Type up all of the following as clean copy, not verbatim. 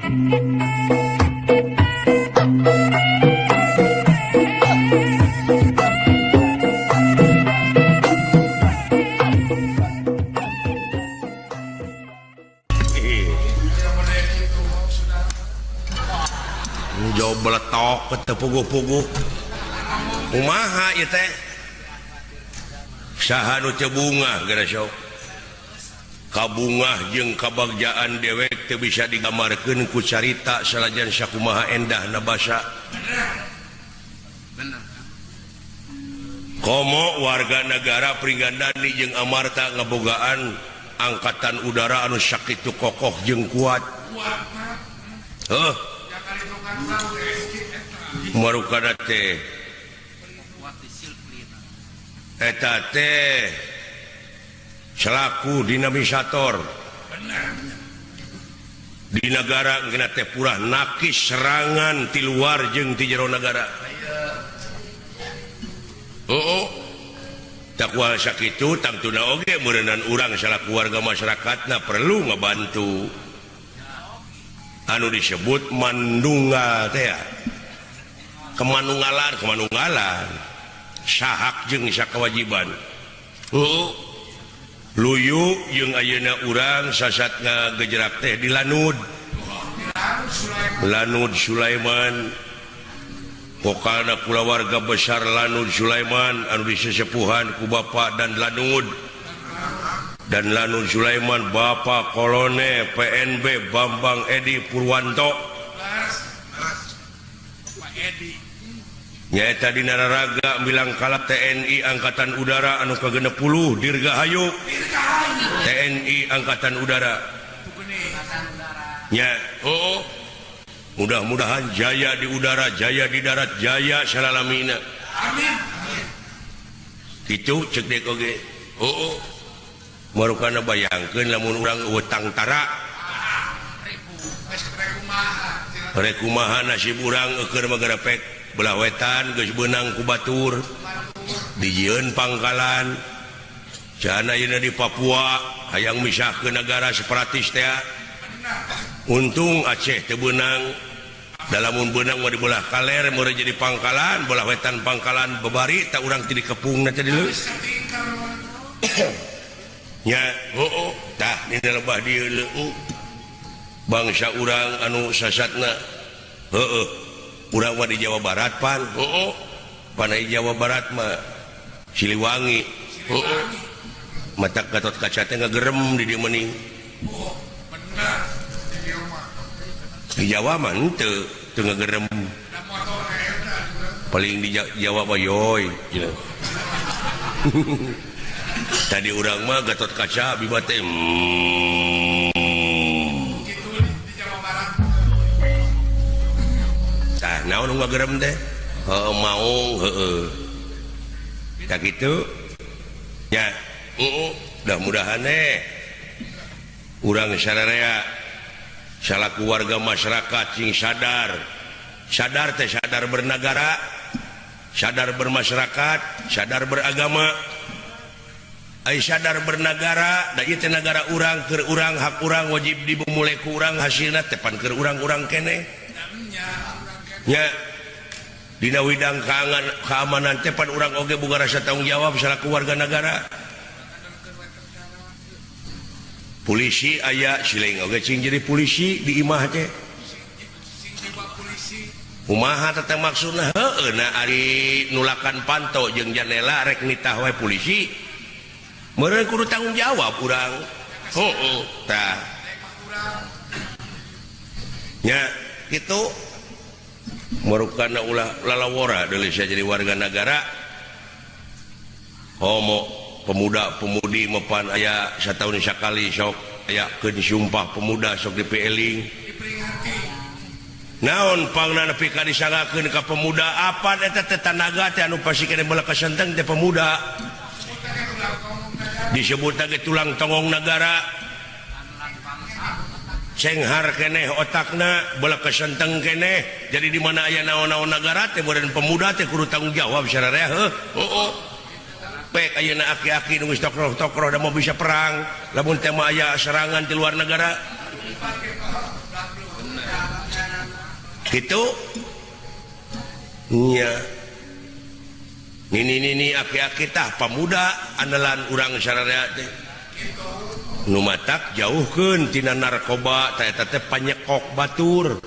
Jauh beletok teu puguh-puguh. Kumaha ieu teh? Saha nu teu bungah geura sok. Kabungah jeung kabagjaan dewek teu bisa digambarkeun ku carita salajan sakumaha endahna basa. Komo warga negara Pringgandani jeung Amarta ngabogaan angkatan udara anu sakitu kokoh jeung kuat. Heuh. Marukana teh eta teh selaku dinamisator di negara ngeuna teh purah nakis serangan ti luar jeung ti jero nagara. Oh, takwa sakitu tangtuna oge meureunnan urang salaku warga masyarakatna perlu ngabantu. Anu disebut mandunggal teh kemanunggalan kemanunggalan sahak jeung sakawajiban. Oh, luyu jeung ayeuna urang sasat ngagejerak teh di Lanud. Lanud Sulaiman pokalna kulawarga besar Lanud Sulaiman anu disesepuhan ku Bapak dan Lanud. Dan Lanud Sulaiman Bapak Kolonel PNB Bambang Edi Purwanto. Nyaeta dina raraga bilang kalap TNI Angkatan Udara anu ka-60 Dirgahayu. TNI Angkatan Udara. Nya, oh, mudah-mudahan jaya di udara, jaya di darat, jaya salalamina. Amin. Kitu cek dek oge. Oh, oh. Marukana bayangkeun lamun urang eueuh tangtara. Rek kumaha nasib urang eueur magarepek belah wetan geus beunang ku batur. Dijieun pangkalan. Jana ayeuna di Papua hayang misahkeun nagara separatis teh. Untung Aceh teu beunang. Da lamun beunang mah di belah kaler meureun jadi pangkalan, belah wetan pangkalan babari tak urang ti dikepungna teh deuleu. Nya, oh, tah dina lebah dieu leuh. Bangsa urang anu sasatna heueuh. Urang mah di Jawa Barat pan. Heueuh. Pan di Jawa Barat mah Siliwangi. Heueuh. Mata Gatot Kaca teh ngagerem di dieu meuning. Oh, bener. Di dieu mah. Di Jawa mah henteu, teu ngagerem. Paling di Jawa mah yoy gitu. Tadi urang mah Gatot Kaca Bima teh. Tah naon nu ngagerem teh? Heueuh maung heueuh. Tah kitu. Nya, heeh, mudah-mudahan eh urang sararea salaku warga masyarakat sing sadar. Sadar teh sadar bernegara, sadar bermasyarakat, sadar beragama. Ai sadar bernegara, da ieu teh nagara urang, keur urang, hak urang, wajib dibumule ku urang, hasilna teh pan keur urang-urang keneh. Nya dina widang keamanan teh pan urang oge boga rasa tanggung jawab salaku warga nagara. Polisi aya sileng oge cing jadi polisi di imah teh. Kumaha teh maksudna? Heueuh na ari nulakan panto jeung janela rek nitah wae polisi. Meureun kudu tanggung jawab urang. Heueuh tah. Nya kitu marukana ulah lalawora deui sia jadi warga nagara. Homo pemuda-pemudi mepan aya sataun sakali sok aya keun sumpah pemuda sok dipeeling. Naon pangna nepi ka disangakeun ka pemuda apan eta teh tanaga teh anu pasti keneh belah kasenteng teh pemuda. Disebut lagi tulang tonggong negara. Cenghar keneh otakna belah kesenteng keneh. Jadi di mana aya naon-naon negara teh meureun pemuda teh kudu tanggung jawab sararea heuh. Heueuh. Pek ayeuna aki-aki nu geus tokroh-tokroh da mau bisa perang lamun teh mah aya serangan di luar negara. Gitu nya nini-nini aki-aki tah pamuda andalan urang sararea teh nu matak jauhkeun tina narkoba tah eta teh panyekok batur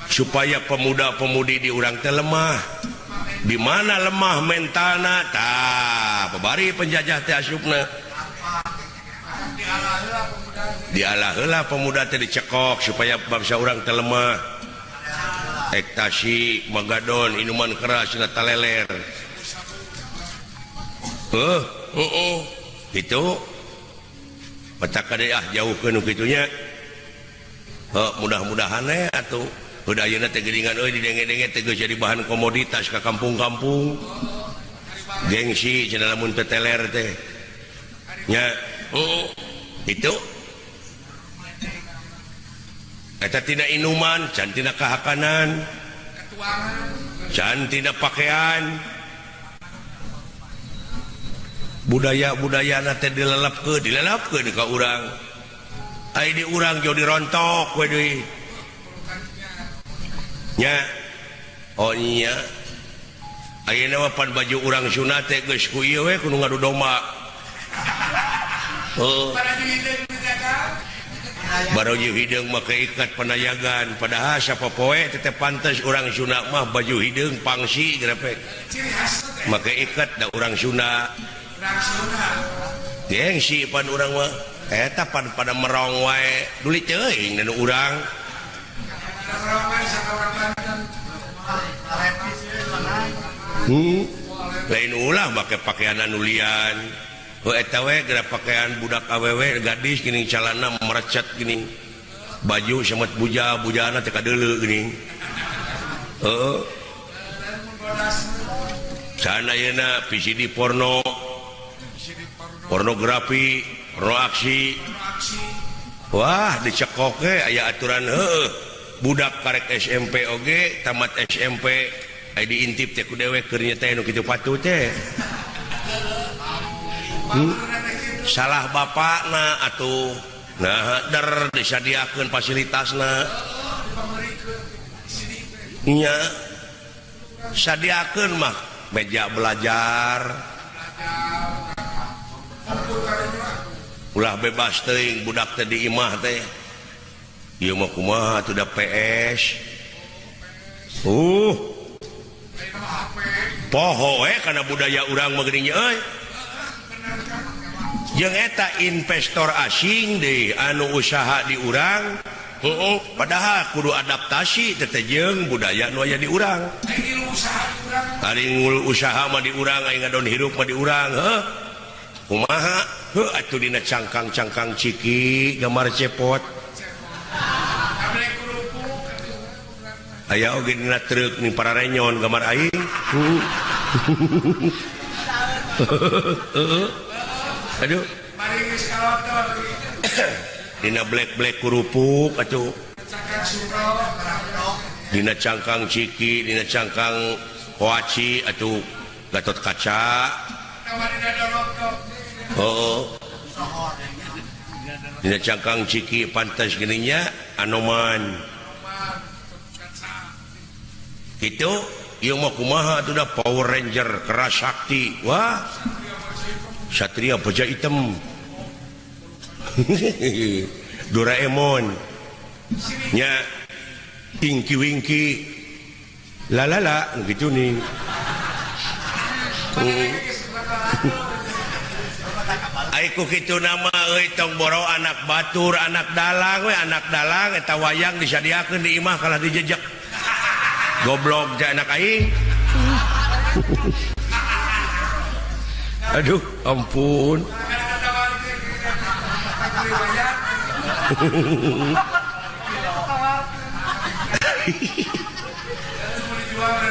supaya pemuda-pemudi di urang teh lemah. Di mana lemah mentalna tah babari penjajah teh asupna dialah heula pemuda teh dicekok supaya bangsa urang teh lemah. Ektasi, magadon, minuman keras, na taleler. Itu matak kade ah jauhkeun nu kitu nya. Mudah-mudahan we atuh udah ayeuna teh geuningan euy didenge-denge teh geus jadi bahan komoditas ka kampung-kampung. Gengsi cenah lamun teu teler teh. Nya, itu eta tina inuman, can tina kahakanan, can tina pakaian. Budaya-budayana teh dilelepkeun ka urang. Ai di urang jauh dirontok we deui. Nya, oh nya. Ayeuna mah pan baju urang Sunda teh geus ku ieu we kudu ngadu domba. Heuh. Baju hideung make ikat panayagan padahal sapopoe teh pantes urang Sunda mah baju hideung pangsi grepek make ikat da urang Sunda gengsi pan urang mah eta pan pada merong wae duli teuing nu urang lain ulah make pakaian anu lian. Eta we geura pakaian budak awewe gadis geuning calana merecet geuning baju semet buja bujana teh kadeuleu geuning heuh sana ayeuna VCD porno pornografi porno aksi wah dicekok ge aya aturan heuh budak karek SMP oge tamat SMP aya diintip teh ku dewek keur nya teh nu kitu patuh teh. Salah bapakna atuh nah der disadiakeun fasilitasna nya sadiakeun mah meja belajar ulah bebas teuing budak teh di imah teh ieu mah kumaha atuh da PS poho we kana budaya urang mah geuning euy. Jeung eta investor asing deui anu usaha di urang padahal kudu adaptasi teh jeung budaya nu aya di urang. Ari ngul usaha mah di urang aing ngadon hirup mah di urang heuh kumaha heuh atuh dina cangkang-cangkang ciki gambar cepot aya oge dina truk ning pararenyon gambar aing. Aduh. Dina black-black kerupuk atuh. Dina cangkang ciki, dina cangkang koaci atuh Gatot Kaca. Oh. Dina cangkang ciki pantas geuning nya Anoman. Kitu ieu mah kumaha atuh da Power Ranger keras sakti. Wah. Satria Baja Hitam. Doraemon nya Tinky Winky lalala gitu nih. Aiku kitu nama euy tong boro anak batur anak dalang we anak dalang eta wayang disadiakeun di imah kalah dijejek goblok ja anak aing. Aduh ampun.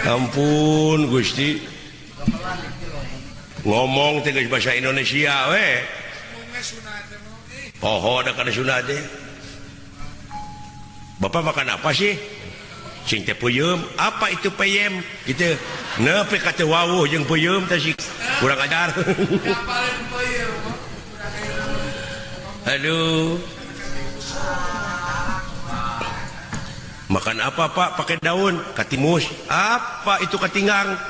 Ampun Gusti. Ngomong teh geus bahasa Indonesia we. Poho da kana Sunda teh. Bapak makan apa sih? Cing teh peuyeum. Apa itu peyem? Gitu. Nepi ka teu wawuh jeung peuyeum teh si kurang ajar. Aduh. Makan apa Pak? Pakai daun katimus. Apa itu katinggang?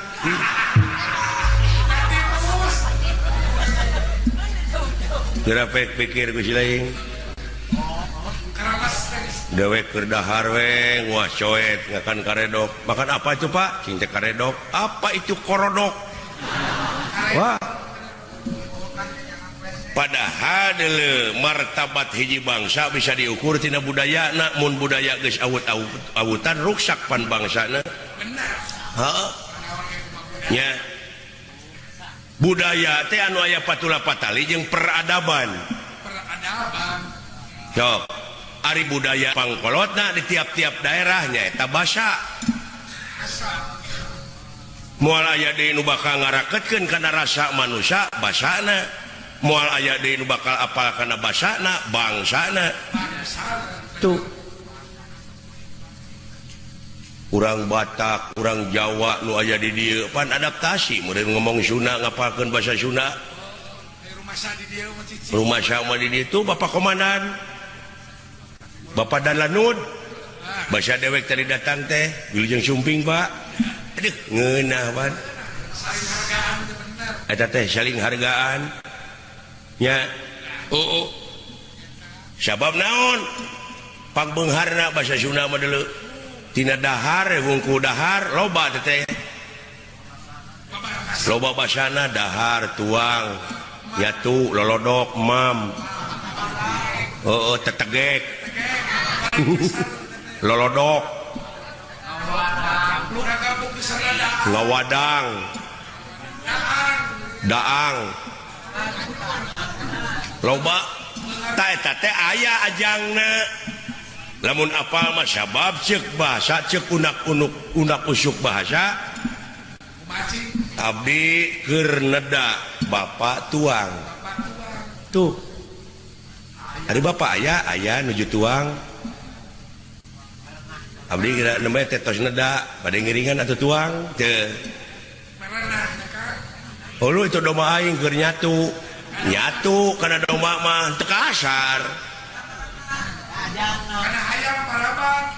Gerapek pikir ku si lain. Dewek keur dahar we nguas coet ngakan karedok. Makan apa itu Pak? Cing teh karedok. Apa itu korodok? Wah. Padahal deuleu martabat hiji bangsa bisa diukur tina budayana, mun budaya geus awut-awutan ruksak pan bangsana. Bener. Heeh. Nya. Budaya teh anu aya patula patali jeung peradaban. Peradaban. Sok. Ari budaya pangkolotna di tiap-tiap daerah nyaeta basa. Moal aya deui nu bakal ngaraketkeun kana rasa manusia basana. Moal aya deui nu bakal apal kana basana bangsana. Tuh. Urang Batak, urang Jawa nu aya di dieu pan adaptasi meureun ngomong Sunda ngapalkeun bahasa Sunda. Rumah sama di dieu tuh Bapak Komandan. Bapak dan Lanud. Bahasa dewek tadi datang teh, wilujeng sumping, Pak. Aduh, ngeunah pan. Eta teh saling hargaan. Nya. Oh. Sabab naon? Pangbeungharna bahasa Sunda mah deuleu. Tina dahar wungku dahar loba teh. Loba basana dahar tuang, yatu lolodok mam. Oh, tetegek. Lolodok. Ngawadang. Daang. Loba ta eta teh aya ajangna. Lamun apal mah sabab ceuk bahasa ceuk unak-unuk unak usuk bahasa abdi keur neda bapak tuang. Tuh. Ari bapak aya aya nuju tuang. Abdi kira nembe teh tos neda bade ngiringan atuh tuang teu. Oh lu itu domba aing keur nyatu. Nyatu kana domba mah teu kasar.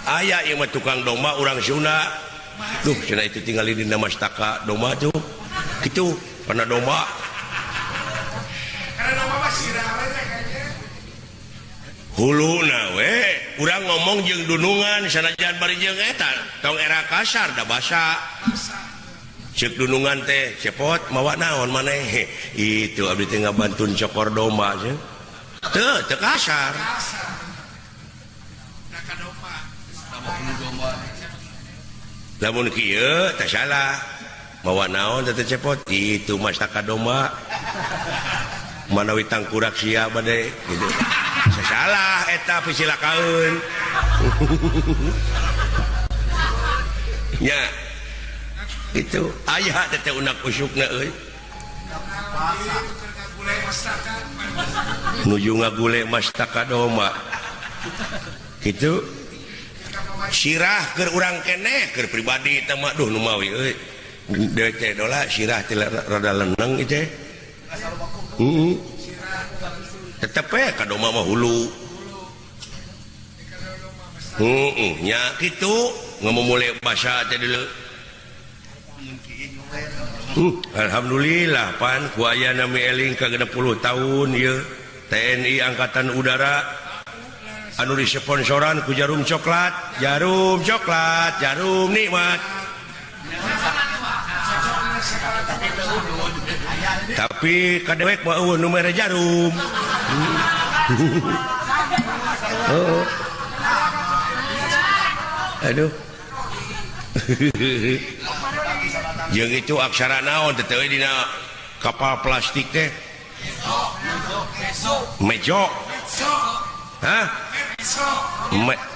Aya ieu mah tukang domba urang Sunda. Duh cenah itu tinggali dina mastaka domba tuh. Kitu kana domba. Kana domba mah sirah we kayaknya. Huluna we urang ngomong jeung dunungan sanajan bari jeung eta tong era kasar da basa. Ceuk dunungan teh cepot mawa naon maneh. Itu abdi teh ngabantun cokor domba cenah. Teu teu kasar. Lamun kieu teh salah. Mawa naon teh cepot itu mastaka domba. Manawi tangkurak sia bade gitu. Salah eta pisilakaeun. Nya. Itu aya teh unak usukna euy. Nuju ngagule mastaka domba. Kitu. Sirah keur urang keneh keur pribadi teh mah duh nu mawi euy. Deui teh dola sirah teh rada leneng ieu teh. Heeh. Tetep we ka domba mah hulu. Heeh, nya kitu ngomong basa teh deuleu. Alhamdulillah pan ku aya nami eling ka 60 tahun ieu TNI Angkatan Udara anu disponsoran ku jarum coklat, jarum coklat, jarum nikmat. Tapi kadewek mah eueuh nu mere jarum. Oh. Aduh. Jeung itu aksara naon teh teu dina kapal plastik teh? Mejo. Hah?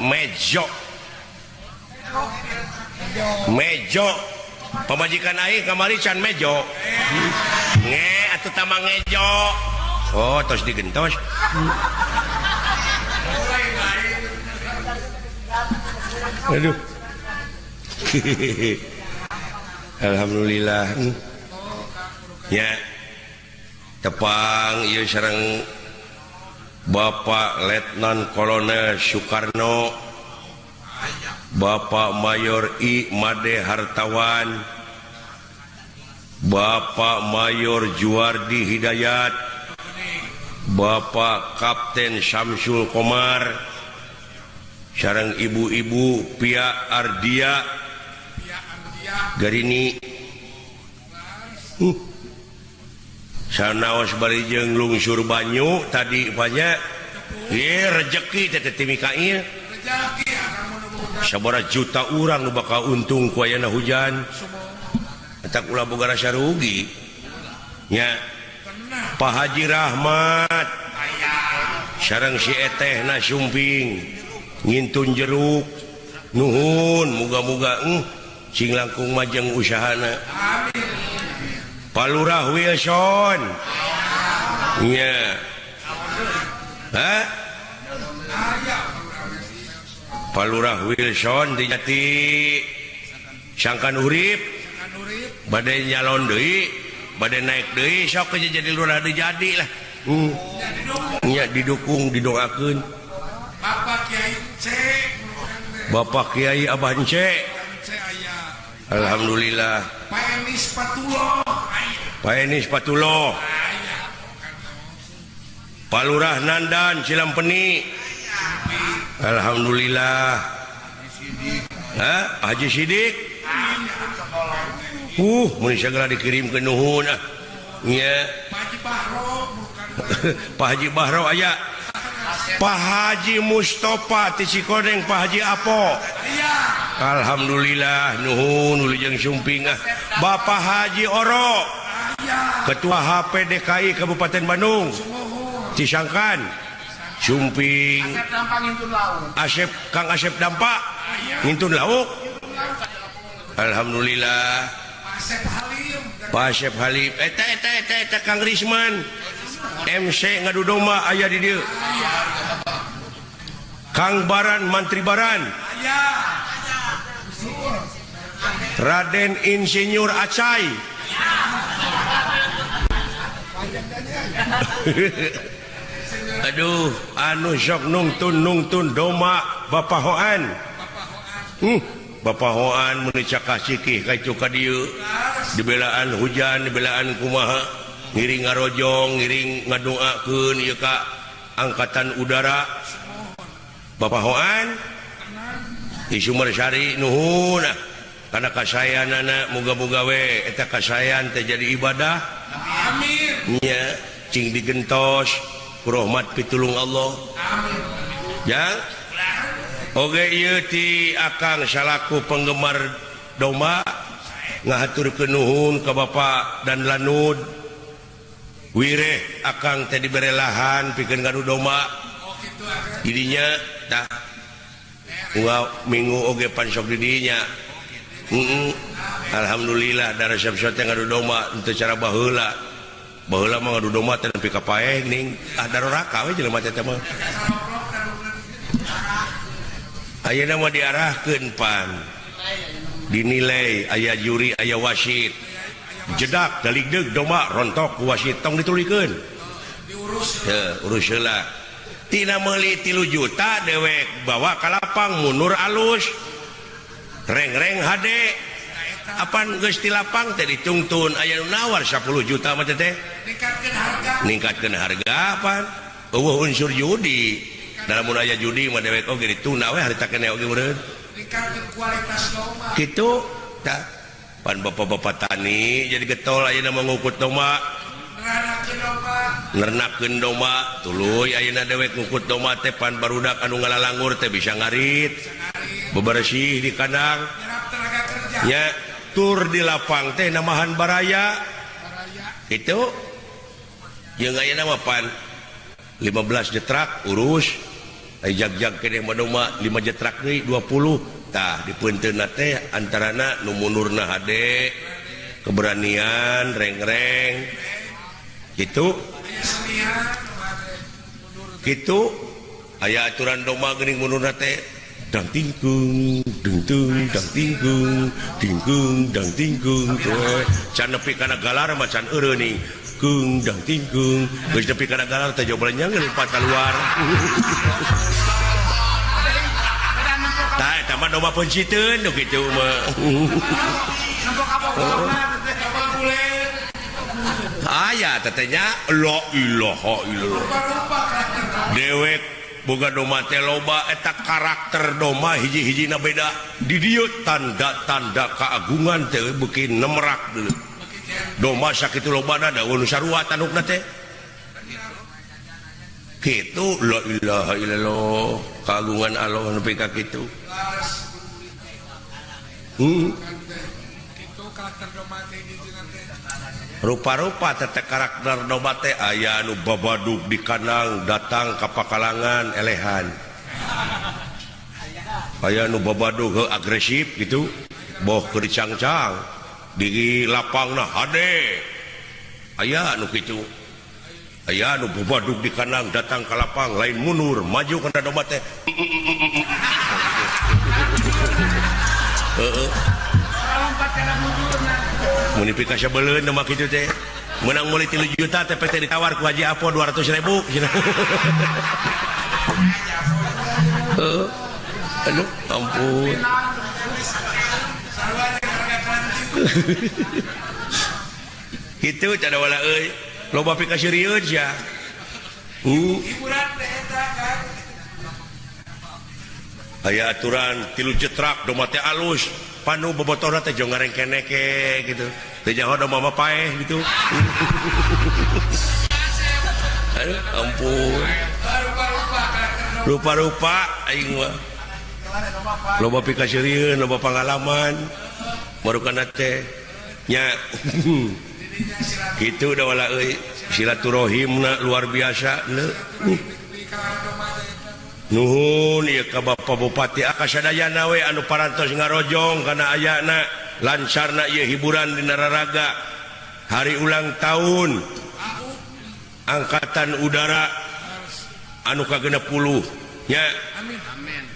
Mejo. Mejo. Pamajikan aing kamari can mejo. Nge atuh tamang ngejo. Oh, tos digentos. Aduh. Alhamdulillah. Ya. Tepang ieu sareng Bapak Letnan Kolonel Soekarno. Bapak Mayor I Made Hartawan, Bapak Mayor Juardi Hidayat, Bapak Kapten Samsul Komar, sareng ibu-ibu Pia Ardia Garini. Sanaos bari jeung lungsur banyu tadi banyak ye rejeki teh teh Mikail. Sabaraha juta urang nu bakal untung ku ayana hujan. Eta ulah boga rasa rugi. Nya Pak Haji Rahmat sareng si etehna Sumping ngintun jeruk. Nuhun muga-muga sing langkung majeng usahana. Amin. Pak Lurah Wilson. Nya. Hah? Pak Lurah Wilson di Jati Sangkan Urip. Bade nyalon deui, bade naik deui sok jadi lurah deui jadi lah. Nya didukung didoakeun. Bapak Kiai C. Bapak Kiai Abah C. Alhamdulillah. Pak Enis Patulo. Pak Enis Patulo. Pak Lurah Nandan Cilampeni. Alhamdulillah. Hah? Haji Sidik. Mun segera dikirim ke nuhun ah. Nya. Pak Haji Bahro Pak Haji Bahro aya. Pak Haji Mustafa ti Cikoneng, Pak Haji Apo. Alhamdulillah nuhun wilujeng sumping ah. Bapak Haji Oro. Ketua HPDKI Kabupaten Bandung. Cisangkan. Sumping. Asep Kang Asep Dampak ngintun lauk. Alhamdulillah. Pak Asep Halim. Eta eta eta eta Kang Risman. MC ngadu domba aya di dieu. Kang Baran Mantri Baran. Raden Insinyur Acai. Aduh, anu sok nungtun domba Bapak Hoan. Bapak Hoan mun cakah sikih ka itu ka dieu. Dibelaan hujan, dibelaan kumaha, ngiring ngarojong, ngiring ngadoakeun ieu ka angkatan udara. Bapak Hoan di Sumersari nuhun ah. Kana kasayanana muga-muga we eta kasayan teh jadi ibadah. Amin. Nya cing digentos ku rahmat pitulung Allah. Amin. Jang oge ieu ti akang salaku penggemar domba ngahaturkeun nuhun ka Bapak dan Lanud Wireh akang teh dibere lahan pikeun ngadu domba. Didinya tah unggal minggu oge pan sok di dinya. Alhamdulillah da resep teh ngadu domba teu cara baheula. Baheula mah ngadu domba teh nepi ka paeh geuning. Ah daroraka we jelema teh mah. Ayeuna mah diarahkeun pan. Dinilai aya juri aya wasit. Jedak daligdeug domba rontok ku wasit tong ditulikeun. Diurus. Heuh, urus heula. Tina meuli 3 juta dewek bawa ka lapang mundur alus. Reng-reng hade. Apan geus ti lapang teh ditungtun aya nu nawar 10 juta mah teh. Ningkatkeun harga. Ningkatkeun harga pan. Eueuh unsur judi. Dalam mun aya judi mah dewek oge ditunda we harita keneh oge meureun. Ningkatkeun kualitas domba. Kitu tah. Pan bapak-bapak tani jadi getol ayeuna mah ngukut domba. Nernakeun domba. Nernakeun domba tuluy ayeuna dewek ngukut domba teh pan barudak anu ngalalangur teh bisa ngarit. Bebersih di kandang. Nyerap tenaga kerja. Nya tur di lapang teh namahan baraya. Kitu. Jeung ayeuna mah pan 15 jetrak urus. Ai jag-jag keneh mah domba 5 jetrak deui 20. Tah dipeunteunna teh antarana nu mundurna hade, keberanian, reng-reng. Kitu. Kitu aya aturan domba geuning mundurna teh dang tingkung ding dang tingkung dingkung dang tingkung can nepi kana galar mah can eureun kung dang tingkung geus nepi kana galar teh joblenyang lompat keluar. Tah Eta mah domba peunciteun nu kitu mah. Aya tetehnya la ilaha illallah. Dewek boga domba teh loba eta karakter domba hiji-hijina beda. Di dieu tanda-tanda keagungan teh beuki nemerak deui. Domba sakitu lobana da nu sarua tandukna teh. Kitu la ilaha illallah kagungan Allah nepi ka kitu. Rupa-rupa teh karakter domba teh aya anu babadug di kandang datang ka pakalangan elehan. Aya anu babadug agresif gitu, boh keur dicangcang di lapangna hade. Aya anu kitu. Aya anu babadug di kandang datang ka lapang lain mundur maju kana domba teh. Heeh. Mun dipika sabeleun domba kitu teh. Menang meuli 3 juta teh PT ditawar ku Haji Apo 200.000. Heeh. Aduh, ampun. Kitu cada wala euy. Loba pikaseurieun sia. Hiburan teh eta kan. Aya aturan 3 cetrak domba teh alus, panu bobotohna teh jong ngarengkeneke gitu. Teu nyaho domba mah paeh gitu. Aduh, ampun. Rupa-rupa aing mah. Loba pikaseurieun, loba pangalaman. Marukana teh nya. Gitu dah wala euy, silaturahimna luar biasa leuh. Nuhun ieu ka Bapak Bupati Akasadayana we anu parantos ngarojong kana ayana lancarna ieu hiburan dina raraga hari ulang tahun Angkatan Udara anu ka-60 nya. Amin.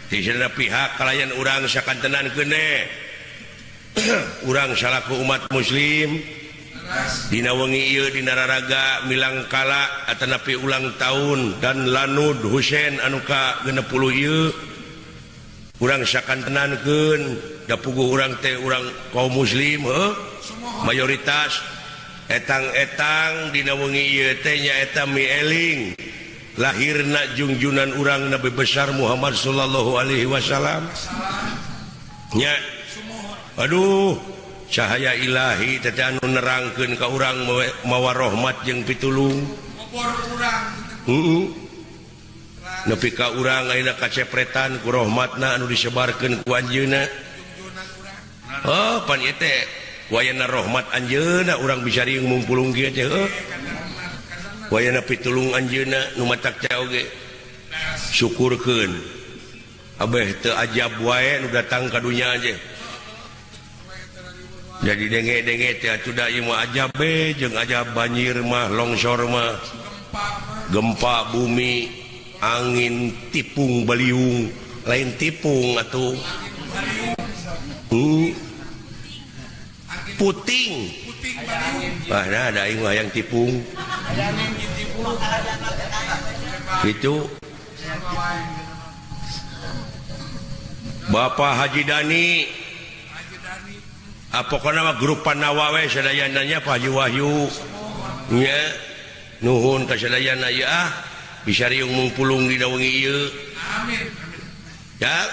Ti sadaya pihak kalayan urang sakantenan keuneh. Urang salaku umat muslim dina wengi ieu dina raraga milangkala atanapi ulang tahun dan Lanud Husein anu ka-60 ieu urang sakantenankeun da puguh urang teh urang kaum muslim heuh mayoritas etang-etang dina wengi ieu teh nyaeta mieling lahirna jungjunan urang Nabi besar Muhammad sallallahu alaihi wasallam nya. Aduh, cahaya ilahi teh anu nerangkeun ka urang mawa rahmat jeung pitulung. Heeh. Nepi ka urang ayeuna kacepretan ku rahmatna anu disebarkeun ku anjeunna. Oh, pan ieu teh wayana rahmat anjeunna urang bisa riung mumpulung kieu teh heuh. Wayana pitulung anjeunna nu matak teh oge. Syukurkeun. Abeh teu ajab wae nu datang ka dunya aja. Jadi denge-denge teh atuh da ieu mah ajab be jeung ajab banjir mah longsor mah gempa bumi angin tipung baliung lain tipung atuh puting ah nah ada aing mah yang tipung itu. Bapak Haji Dani pokokna mah grup Panawa we sadayananya Pak Haji Wahyu nya nuhun ka sadayana ieu ah bisa riung mungpulung dina wengi ieu. Amin. Ya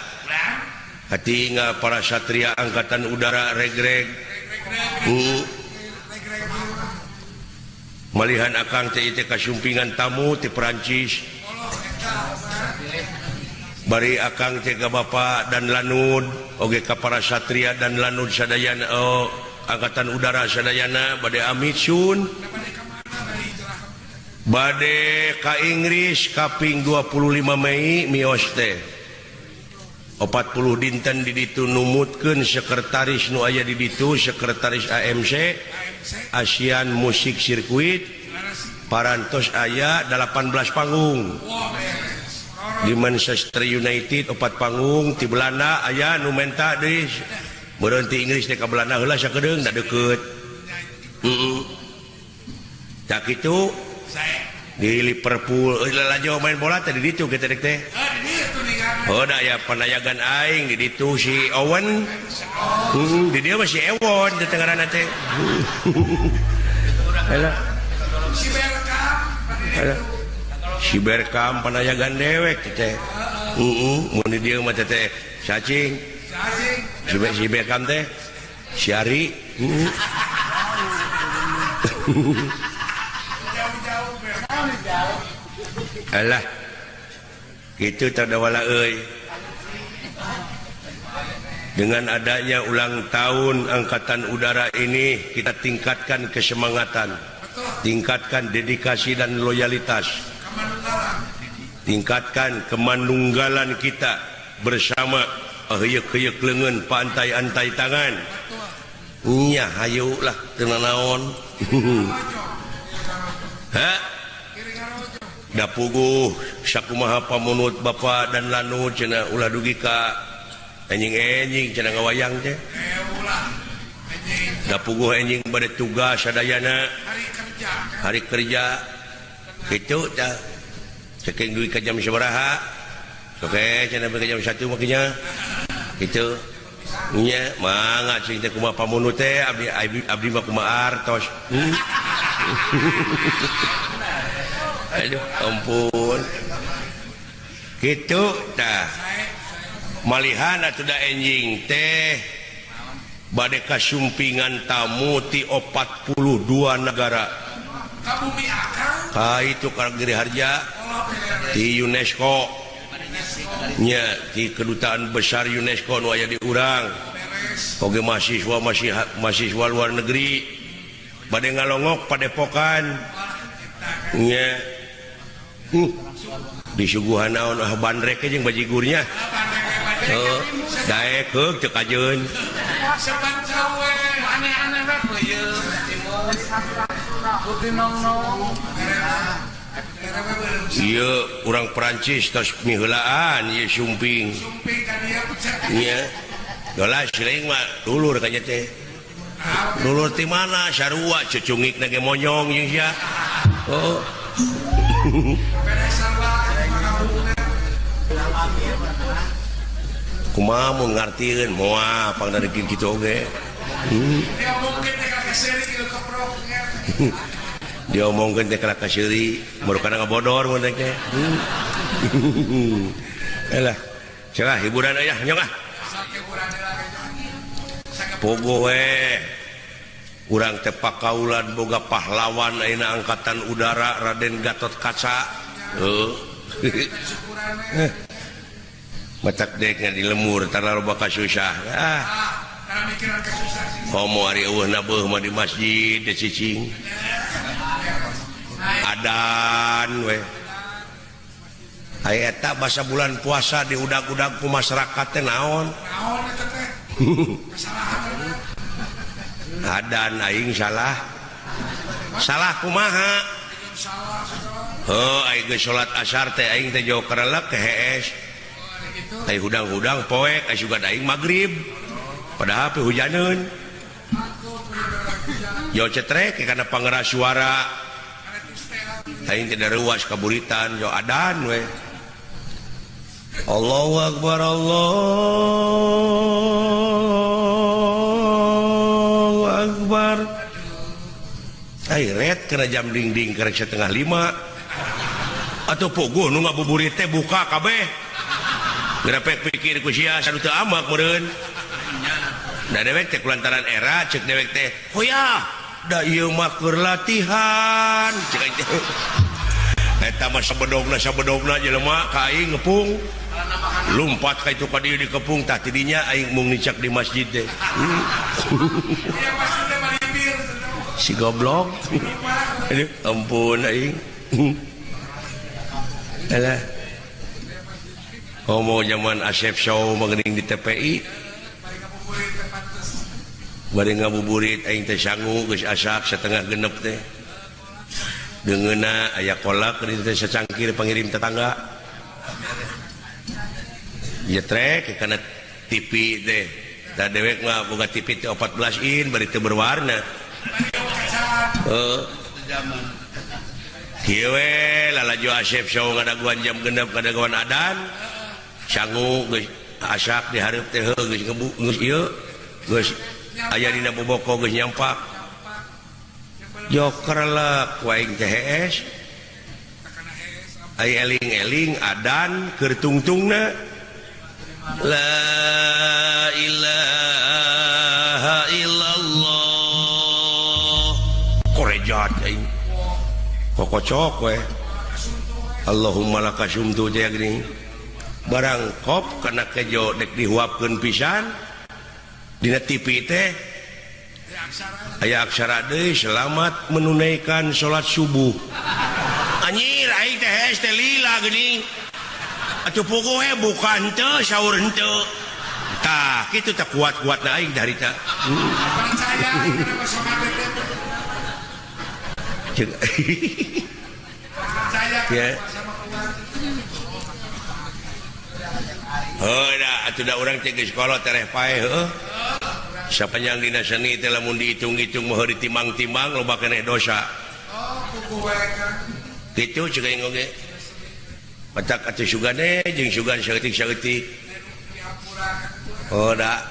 hatinggal para satria angkatan udara regreg. Malihan akang teh teh kasumpingan tamu ti Perancis. Bari akang teh ka Bapak dan Lanud oge ka para satria dan Lanud sadayana oh, angkatan udara sadayana bade amit sun bade ka Inggris kaping 25 Mei mios teh 40 dinten di ditu numutkeun sekretaris nu aya di ditu sekretaris AMC Asian Music Circuit parantos aya 18 panggung di Manchester United 4 panggung di Belanda aya nu menta deui meureun ti Inggris teh ka Belanda heula sakedeung da deukeut. Heeh. Tak kitu di Liverpool lalajo main bola teh di ditu kitu teh. Di ditu ningalna. Oh da aya panayagan aing di ditu si Owen. Di dieu mah si Ewon di tengaranna teh. Alah. Si Berkam. Si Berkam panayagan dewek teh. Heeh, mun di dieu mah teh cacing. Si Berkam teh si Ari. Alah. Gitu tadawala euy. Dengan adanya ulang tahun Angkatan Udara ini kita tingkatkan kesemangatan, tingkatkan dedikasi dan loyalitas, tingkatkan kemanunggalan kita bersama. Heuyeuk-heuyeuk leungeun pantai-antai tangan. Nya hayu lah teu nanaon. Ha? Da puguh sakumaha pamunut bapa dan lanu cenah ulah dugi ka enjing-enjing cenah ngawayang teh. Da puguh enjing bade tugas sadayana hari kerja kitu tah. Saking dugi ka jam sabaraha? Oke cenah bade jam 1 makinya. Kitu. Nya mangga cing teh kumaha pamunut teh abdi abdi mah kumaha artos. Aduh ampun. Gitu tah. Malihan atuh da enjing teh bade kasumpingan tamu ti 42 negara. Ka itu ka Giri Harja ti UNESCO. Nya ti kedutaan besar UNESCO nu aya di urang. Oge mahasiswa mahasiswa luar negeri bade ngalongok padepokan. Nya disuguhan naon ah bandrek jeung bajigurnya. Heuh, daek heuk teu kajeun. Ieu urang Perancis tos miheulaan ieu sumping. Nya. Dolah siling mah dulur ka nya teh. Dulur ti mana sarua cucungikna ge monyong jeung sia. Oh. Kumaha mun ngartieun moal pangdarekeun kitu oge. Diomongkeun teh ka kaseuri, baru kana ngabodor mun teh. Elah, celah hiburan aya nyong ah. Pogo we. Urang teh pakaulan boga pahlawan ayeuna Angkatan Udara Raden Gatot Kaca. Heuh. Matak dekna di lemur tara loba kasusah. Ah. Komo ari eueuh nabeuh mah di masjid teh cicing. Adan we. Aya eta basa bulan puasa diudag-udag ku masyarakat teh naon? Naon eta teh? Adan aing salah. Salah kumaha? Heuh aing geus salat asar teh aing teh jauh karelek ke hees. Ai hudang-hudang poek ai sugan aing magrib. Padahal pe hujaneun. Yo cetrek kana pangeras suara. Aing teh daruas kaburitan yo adan we. Allahu akbar Allahu akbar. Ai ret kana jam dingding karek 4:30. Atuh puguh nu ngabuburit teh buka kabeh. Gerepek pikir ku sia sadu teu amak meureun. Da dewek teh kulantaran era cek dewek teh, "Hoya, da ieu mah keur latihan." Cek aing teh. Eta mah sabedogna jelema ka aing ngepung. Lumpat ka itu ka dieu dikepung tah tidinya aing mung nicak di masjid teh. Si goblok. Aduh, ampun aing. Alah. Komo zaman Asep Show mah geuning di TPI. Bari ngabuburit aing teh sangu geus asak 5:30 teh. Deungeuna aya kolak di teh sacangkir pangirim tetangga. Jetrek kana TV teh. Da dewek mah boga TV teh 14 in bari teu berwarna. Heuh. Kieu we lalajo Asep Show ngadaguan jam 6 ngadaguan adan. Sangu geus asak di hareup teh heuh geus ngebu geus ieu geus aya dina boboko geus nyampak. Joker lek waing teh hees. Ai eling-eling adan keur tungtungna. La ilaha illallah. Korejat aing. Kokocok we. Allahumma laka sumtu teh geuning. Barang kop kana kejo dek dihuapkeun pisan dina TV teh aya aksara deui selamat menunaikan salat subuh. Anjir aing teh hees teh lila geuning. Atuh puguh we buka henteu sahur henteu. Tah kitu teh kuat-kuatna aing darita. Percaya kana Percaya. Ya. Heuh da atuh da urang teh geus kolot tereh paeh heuh. Sapanjang dina seni teh lamun dihitung-hitung mah ditimang-timang loba keneh dosa. Oh, puguh we. Kitu ceuk aing oge. Matak atuh sugane jeung sugan saeutik-saeutik. Oh da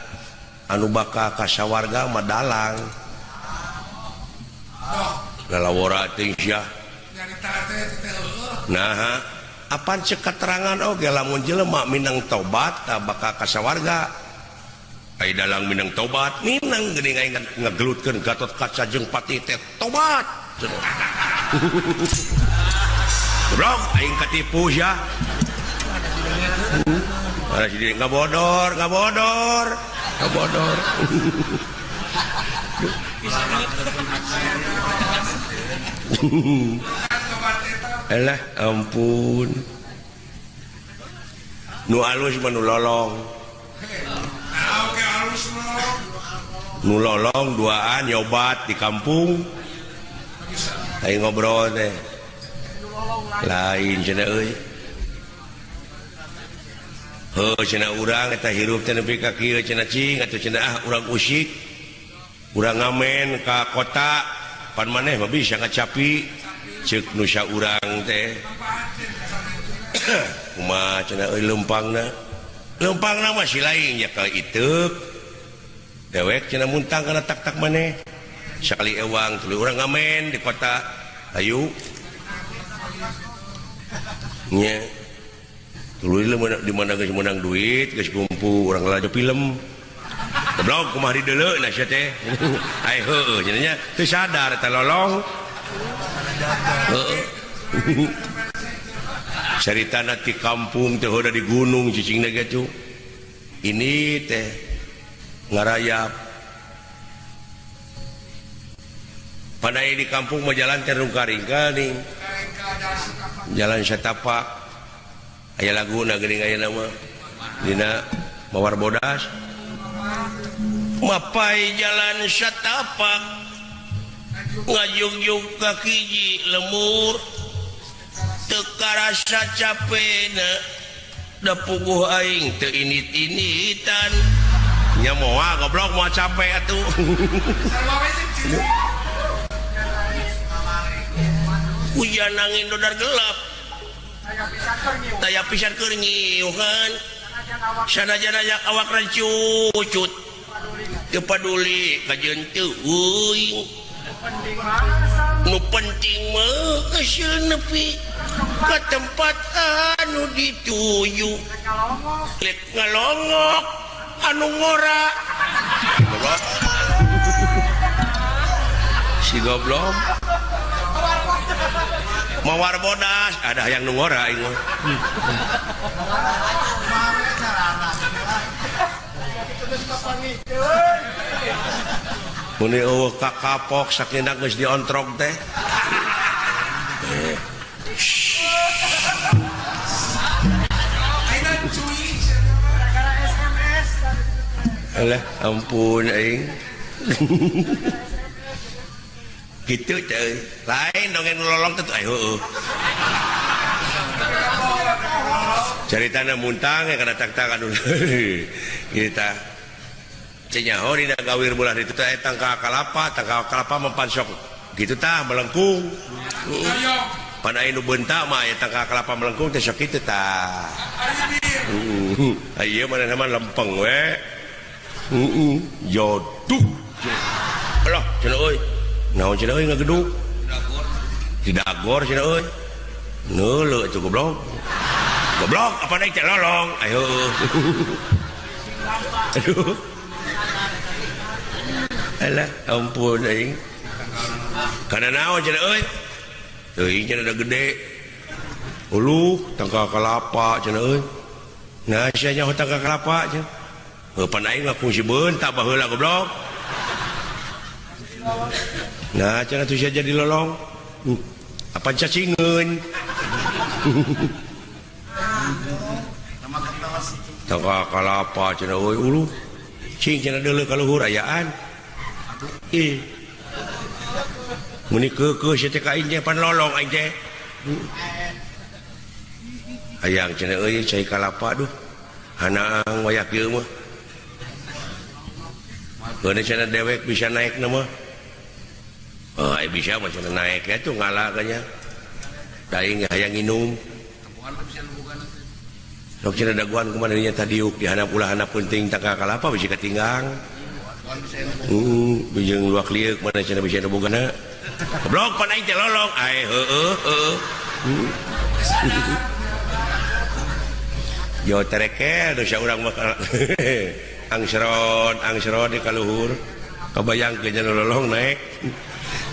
anu bakal ka sawarga mah dalang. Lalawora teh sia. Nah, apan cek keterangan oge lamun jelema minang tobat tah bakal ka sawarga. Ai dalang minang tobat, minang geuning aing ngegelutkeun Gatot Kaca jeung Patih teh tobat. Goblok aing katipu sia. Para si diri ngabodor, ngabodor, ngabodor. Alah ampun. Nu alus mah nu lolong. Nu lolong duaan nyobat di kampung. Aing ngobrol teh. Lain cenah euy. Heuh cenah urang eta hirup teh nepi ka kieu cenah cing atuh cenah ah urang usik. Urang ngamen ka kota pan maneh mah bisa ngacapi ceuk nu saurang teh. Kumaha cenah euy leumpangna. Leumpangna mah si lain nya ka iteuk. Dewek cenah muntang kana tak-tak maneh. Sakali ewang tuluy urang ngamen di kota. Ayu. Nya. Tuluy di mana geus meunang duit, geus kumpul urang lalajo film. Goblok kumaha dideuleu na sia teh. Ai heueuh cenah nya teu sadar eta lolong. Heueuh. Caritana ti kampung teh heuda di gunung cicingna ge tuh. Ini teh ngarayap. Pandai di kampung mah jalan teh rungka-ringka nih. Jalan satapak. Aya laguna geuning aya nama dina Mawar Bodas. Mapai jalan satapak ngajugjug ka hiji lemur teu karasa capena da puguh aing teu init-initan nya moal goblok moal capek atuh. Hujan angin dodar gelap taya pisan keur nyiuhan sanajan awak rancucut teu paduli kajeun teu euy nu penting mah geus nepi ka tempat anu dituju lek ngalongok anu ngora si goblok Mawar Bodas ada yang nu ngora aing mah. Mun eueuh kakapok sakinda geus diontrog teh. Alah ampun aing. Gitu teh. Lain dongeng lolong teh heueuh. Caritana muntang ya kana tak-tak anu. Kita cenyaho dina gawir bulan itu teh tangka kalapa, tangka kalapa mempansok. Gitu tah melengkung. Pan aya nu beunta mah aya tangka kalapa melengkung teh sok kitu tah. Ieu mana mah lempeng we. Heeh, joduh. Alah, cenah euy. Naon cenah euy ngageduk? Di dagor cenah euy. Neuleuh atuh goblok. Goblok apa naik teh lolong. Ayo. Aduh. Alah, ampun aing. Kana naon cenah euy? Teuing cenah da gede. Uluh tangkal kalapa cenah euy. Nah, sia nyaho tangkal kalapa cenah. Heuh pan aing mah kungsi beunta baheula goblok. Nah, cenah tuh sia jadi lolong. Apa cacingeun? Tangkal kalapa cenah euy uluh. Cing cenah deuleu ka luhur ayaan. Ih. Meni keukeuh sia teh ka aing teh pan lolong aing teh. Hayang cenah euy cai kalapa duh. Hanaang wayah kieu mah. Geuna cenah dewek bisa naik na mah. Oh, ai bisa mah cenah naik ya tuh ngala kanya. Da aing hayang nginum. Sok cenah daguan kumaha nya tadiuk di handap ulah handap penting tangkal kalapa bisi katinggang. Bijeng luak lieuk mana cenah bisa bogana. Goblok pan aing teh lolong. Ai heueuh heueuh. Jo terekel dosa urang mah angsron angsron di kaluhur. Kabayangkeun nya lolong naik.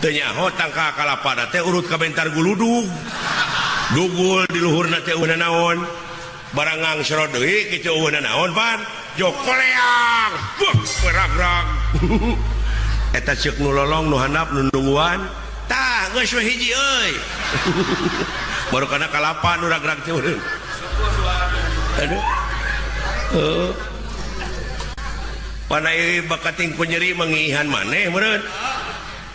Teu nyaho tangkal kalapa teh urut ka bentar guludug. Dugul di luhurna teh eueuh naon. Barang angsron deui kitu eueuh naon pan. Jo koleang. Buk ragrag. Eta ceuk nu lolong nu handap nu nungguan. Tah geus we hiji euy. Baru kana kalapa nu ragrag teh eueuh. Aduh. Heuh. Panai bakating ku nyeri mangiihan maneh meureun.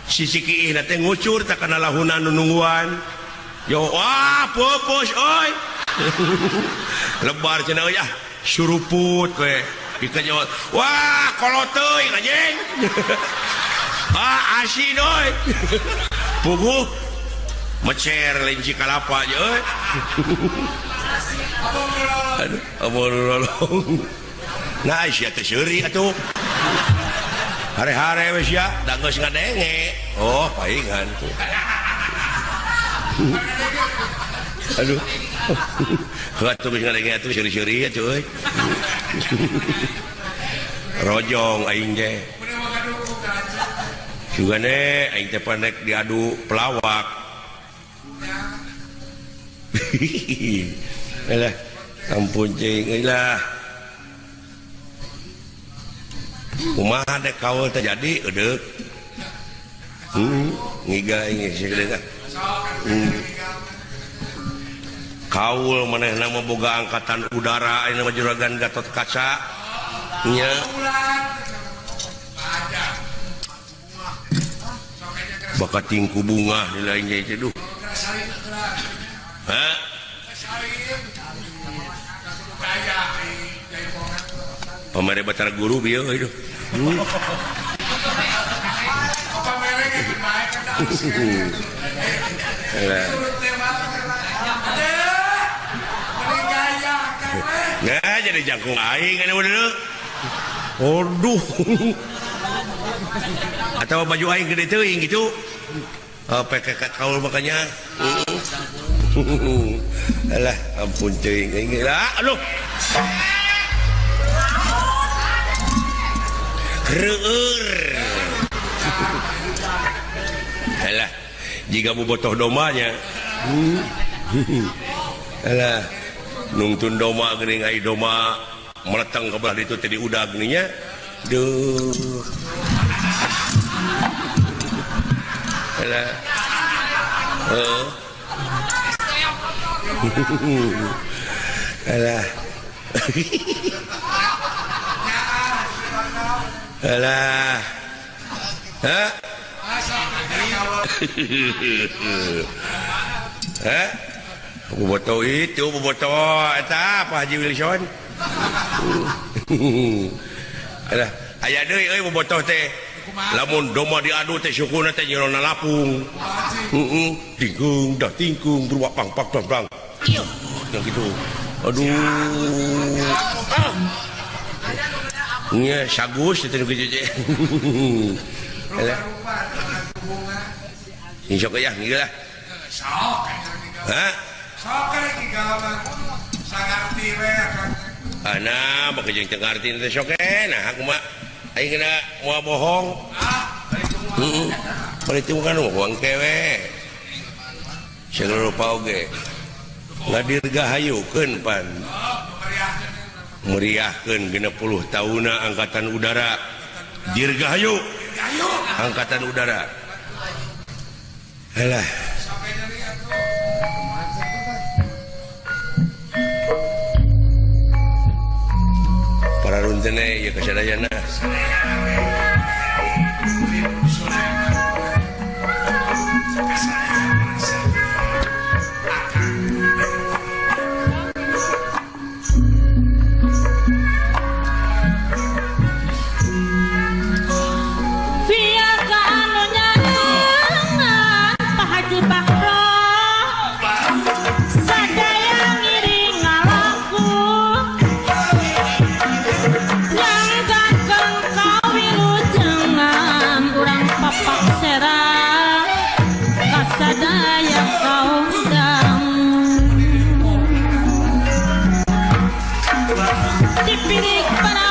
Sisi kiihna teh ngucur tak kana lahuna nu nungguan. Yo wah pupus euy. Lebar cenah euy ah suruput we. Dikejot. Wah kolot teuing anjing. Ah asin euy. Puguh mecer lenci kalapa aja euy. Aduh, abon lolong. Nah, sia teh seuri atuh. Hare-hare we sia, da geus ngadenge. Oh, paingan tuh. Aduh. Heuh atuh geus ngadenge atuh seuri-seuri atuh euy. Rojong aing teh. Sugane aing teh panek diadu pelawak. Alah, ampun cing euy lah. Kumaha dek kaul teh jadi eudeuk. Ngiga aing geus. Kaul manehna mah boga angkatan udara ayeuna mah juragan Gatot Kaca. Nya. Bakating ku bunga di lain ge duh. Hah? Pamere Batara Guru bieu euy duh. Nah, jadi jangkung aing anu deuleu. Aduh. Atau baju aing gede teuing gitu. PKK kaul makanya. Alah, ampun teuing aing lah. Aduh. Reur. Alah, jika bobotoh domanya. Alah, nungtun doma geuning ai doma meleteng ke belah ditu teh diudag geuning nya. Duh. Alah. Heuh. Alah. Alah. Hah? Hah? Bobotoh itu, bobotoh eta Pak Haji Wilson. Alah, aya deui euy bobotoh teh. Lamun domba diadu teh sukuna teh nyerona lapung. Heeh, tingkung dah tingkung beruak pang pang pang pang. Yang gitu. Aduh. Ah. Nya sagus itu nu kitu. Rupa-rupa bunga. Insya Allah ya, lah. Sok. Hah? Sok kan mah. Sangarti we akang. Ana baka jeung teu ngarti teh sok nah aku mah aing kena moal bohong. Ah, heeh. Bari teu kan bohong kewe. Segala rupa oge. Ngadirgahayukeun pan. Meriahkeun 60 tahunna Angkatan Udara. Dirgahayu. Angkatan Udara. Alah. Para runtene ieu kasadayana. Dipilih para